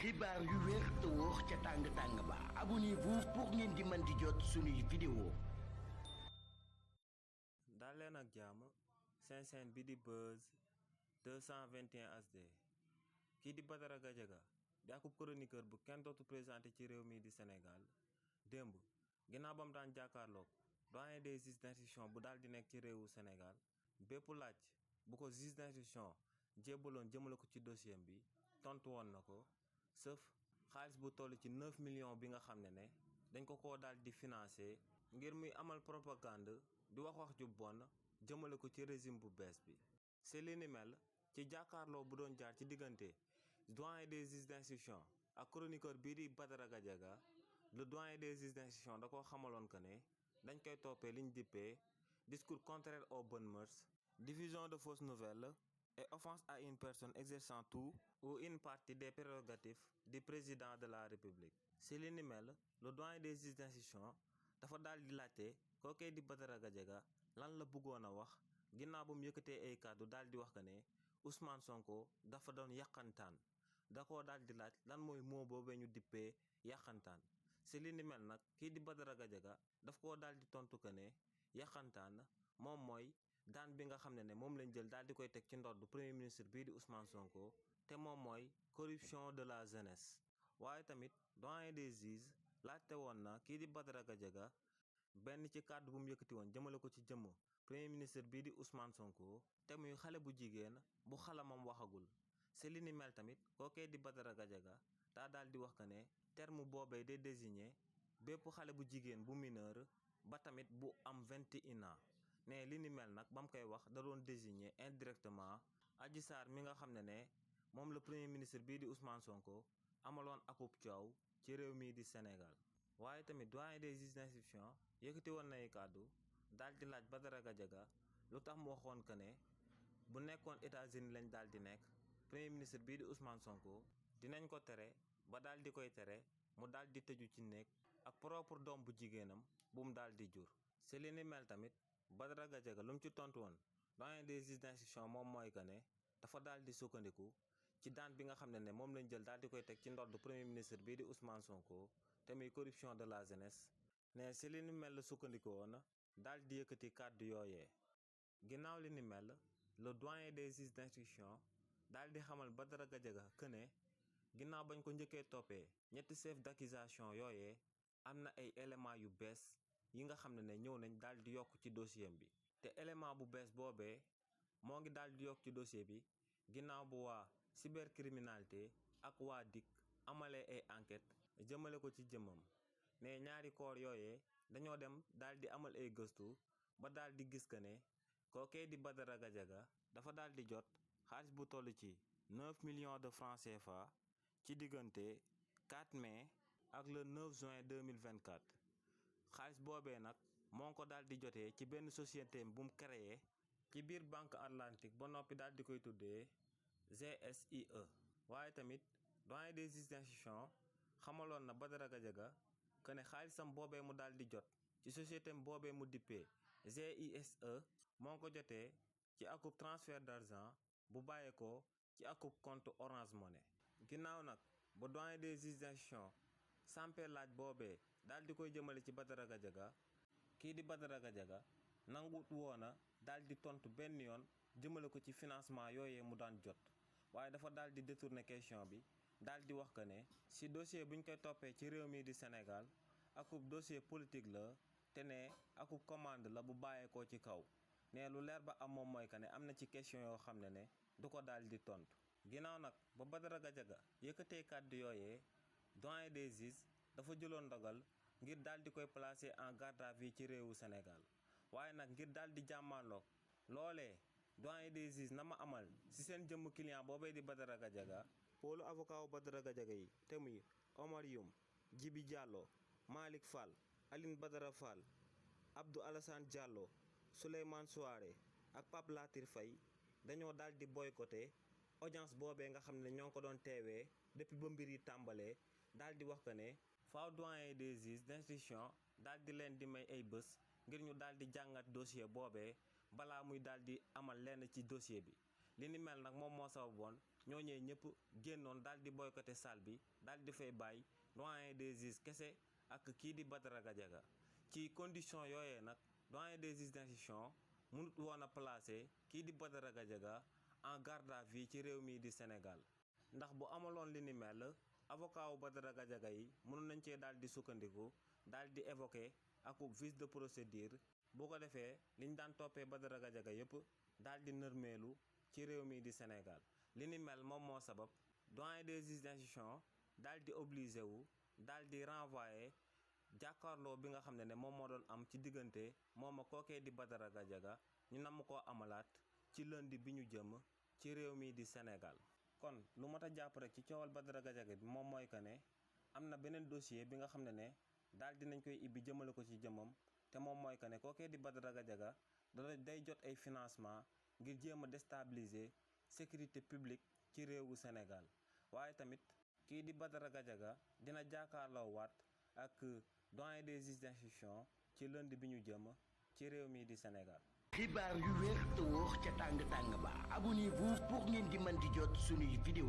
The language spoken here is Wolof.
xibaar yu wér te wóor ca tàng-tàng ba abonnez-vous pour ngeen di mën di jot suñuy vidéo. daal leen ak jàmm seen chaîne bi di Buzz 221 HD kii di Badara Gadiaga di akub chroniqueur bu kenn dootu présenté ci réew mi di Sénégal démb ginnaaw ba mu daan jàkkaarloog doyen des juges d'instruction bu daal di nekk ci réewu Sénégal bépp laaj bu ko juge d'instruction jébbaloon jëmale ko ci dossier bi tontu woon na ko sëf xaalis bu toll ci 9 millions bi nga xam ne dañ ko daal di financé ngir muy amal propagande di wax ju bon jëmale ko ci régime bu bees bi. c'est li ni mel ci jàkkaarloo bu doon jaar ci diggante doyen des juges d'instruction ak chroniqueur bii di Badara Gadiaga le doyen des juges d'instruction da koo xamaloon que ne dañ koy toppee liñ dippee discours contraire aux bonnes mœurs, diffusion de fausses nouvelles et offense à une personne exerçant tout ou une partie des prérogatives du président de la République. si li ni mel le doyen des juges d'instruction dafa daal di laajte kookee di Badara Gadiaga lan la bëggoon a wax ginnaaw ba mu yëkkatee ay kàddu daal di wax que ne Ousmane Sonko dafa doon yàqantaan da koo daal di laaj lan mooy moo boobee ñu dippee yàqantaan. si li ni mel nag kii di Badara Gadiaga daf koo daal di tontu que ne yàqantaan moom mooy daan bi nga xam ne moom lañ jël daal di koy teg ci ndodd premier ministre bii di Ousmane Sonko te moom mooy corruption de la jeunesse. waaye tamit doyen des juges laajte woon na kii di Badara Gadiaga benn ci kàddu bu mu yëkkati woon jëmale ko ci jëmm premier ministre bii di Ousmane Sonko te muy xale bu jigéen bu xalamam waxagul. si li ni mel tamit kookee di Badara Gadiaga daa daal di wax que ne terme boobee day désigner bépp xale bu jigéen bu mineur ba tamit bu am 21 ans ne li ni mel nag ba mu koy wax da doon désigner indirectement Adji Sarr mi nga xam ne moom la premier ministre bii di Ousmane Sonko amaloon akub coow ci réew mii di Sénégal. waaye tamit doyen des juges d'instruction yëkkati woon nay kàddu daal di laaj Badara Gadiaga lu tax mu waxoon que ne bu nekkoon États-Unis lañ daal di nekk premier ministre bii di Ousmane Sonko dinañ ko tere ba daal di koy tere mu daal di tëju ci néeg ak propre doom bu jigéenam bu mu daal di jur. si li ni mel tamit Badara Gadiaga lu mu ci tontu woon doyen des juges d'instruction moom mooy que ne dafa daal di sukkandiku ci daan bi nga xam ne moom lañ jël daal di koy teg ci ndodd premier ministre bii di Ousmane Sonko te muy corruption de la jeunesse ne si li ni mel la sukkandiku woon daal di yëkkati kàddu yooyee. ginnaaw li ni mel le doyen des juges d'instruction daal di xamal Badara Gadiaga que ne ginnaaw bañ ko njëkkee toppee ñetti chef d'accusation yooyee am na ay éléments yu bees yi nga xam ne ñëw nañ daal di yokk ci dossier bi te élément bu bees boobee moo ngi daal di yokk ci dossier bi ginnaaw bu waa cybercriminalité ak waa DIC amalee ay enquête jëmale ko ci jëmmam ne ñaari koor yooyee dañoo dem daal di amal ay gëstu ba daal di gis que ne kookee di Badara Gadiaga dafa daal di jot xaalis bu toll ci 9 millions de francs CFA ci diggante 4 mai ak le 9 juin 2024 xaalis boobee nag moo ko daal di jotee ci benn société bu mu créé ci biir banque atlantique ba noppi daal di koy tuddee GSIE. waaye tamit doyen des juges d'instruction xamaloon na Badara Gadiaga que ne xaalisam boobee mu daal di jot ci société boobee mu dippee GISE moo ko jotee ci akub transfert d'argent bu bàyyeekoo ci akub compte Orange Money. ginnaaw nag ba doyen des juges d'instruction sampee laaj boobee daal di koy jëmale ci Badara Gadiaga kii di Badara Gadiaga nangut woona daal di tontu benn yoon jëmale ko ci financement yooyee mu daan jot waaye dafa daal di détourner question bi daal di wax que ne si dossier buñ koy toppee ci réew mi di Sénégal akub dossier politique la te ne akub commande la bu bàyyeekoo ci kaw ne lu leer ba am moom mooy que ne am na ci question yoo xam ne du ko daal di tontu. ginnaaw nag ba Badara Gadiaga yëkkatee kàddu yooyee doyen des juges dafa jëloon ndogal ngir daal di koy placer en garde à vue ci réewu Sénégal waaye nag ngir daal di jàmmaarloog loolee doyen des juges na ma amal ci seen jëmm client boobee di Badara Gadiaga pôlu avocat wu Badara Gadiaga yi te muy Omar Youm, Djibi Diallo, Malick Fall, Aline Badara Fall, Abdou Alassane Diallo, Souleymane Souaré ak Pape Latir Faye dañoo daal di boycotté audience boobee nga xam ne ñoo ko doon teewee depuis ba mbir yi tàmbalee daal di wax que ne faaw doyen des juges d'instruction daal di leen di may ay bés ngir ñu daal di jàngat dossier boobee balaa muy daal di amal lenn ci dossier bi li ni mel nag moom moo sababoon ñooñee ñëpp génnoon daal di boycotté salle bi daal di fay bàyyi doyen des juges kese ak kii di Badara Gadiaga ci condition yooyee nag doyen des juges d'instruction mënut woon a placé kii di Badara Gadiaga en garde à vue ci réew mii di Sénégal ndax bu amaloon li ni mel avocat wu Badara Gadiaga yi mënoon nañ cee daal di sukkandiku daal di évoqué ak vice de procédure boo ko defee liñ daan toppee Badara Gadiaga yëpp daal di nërmeelu ci réew mii di Sénégal li ni mel moom moo sabab doyen des juges d'instruction daal di obligé wu daal di renvoyé jàkkaarloo bi nga xam ne moom moo doon am ci diggante moom a kookee di Badara Gadiaga ñu namm koo amalaat ci lundi bi ñu jëm ci réew mii di Sénégal kon lu mat a jàpp rek ci coowal Badara Gadiaga bi moom mooy que ne am na beneen dossier bi nga xam ne daal dinañ koy ibbi jëmale ko ci jëmam te moom mooy que ne kookee di Badara Gadiaga day jot ay financement ngir jéem a déstabiliser sécurité publique ci réewu Sénégal waaye tamit kii di Badara Gadiaga dina jàkkaarloo waat ak doyen des juges d'instruction ci lundi bi ñu jëm ci réew mii di Sénégal. xibaar yu wér te wóor ca tàng tàng ba abonnez-vous pour ngeen di mën di jot suñuy vidéo